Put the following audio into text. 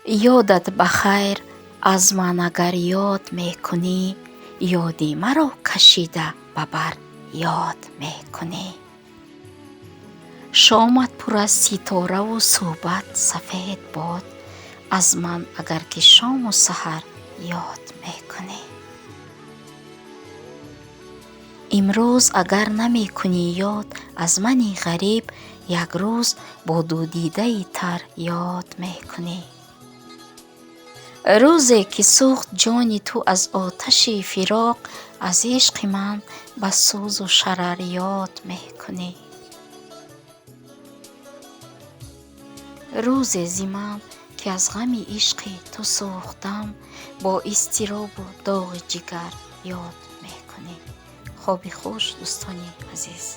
Ёдат ба хайр, аз ман агар ёд мекунӣ, ёди маро кашида ба бар ёд мекунӣ. Шомат пур аз ситораву суҳбат сафед бод, аз ман агар ки шому саҳар ёд мекунӣ. Имрӯз агар намекунӣ ёд аз мани ғариб, як рӯз бо ду дидаи тар ёд мекунӣ. Рӯзе ки сӯхт ҷони ту аз оташи фироқ, аз ишқи ман ба сӯзу шарар ёд мекунӣ. Рӯзе зи ман ки аз ғами ишқи ту сӯхтам, бо изтиробу доғи ҷигар ёд мекунӣ. Хоби хуш, дӯстони азиз.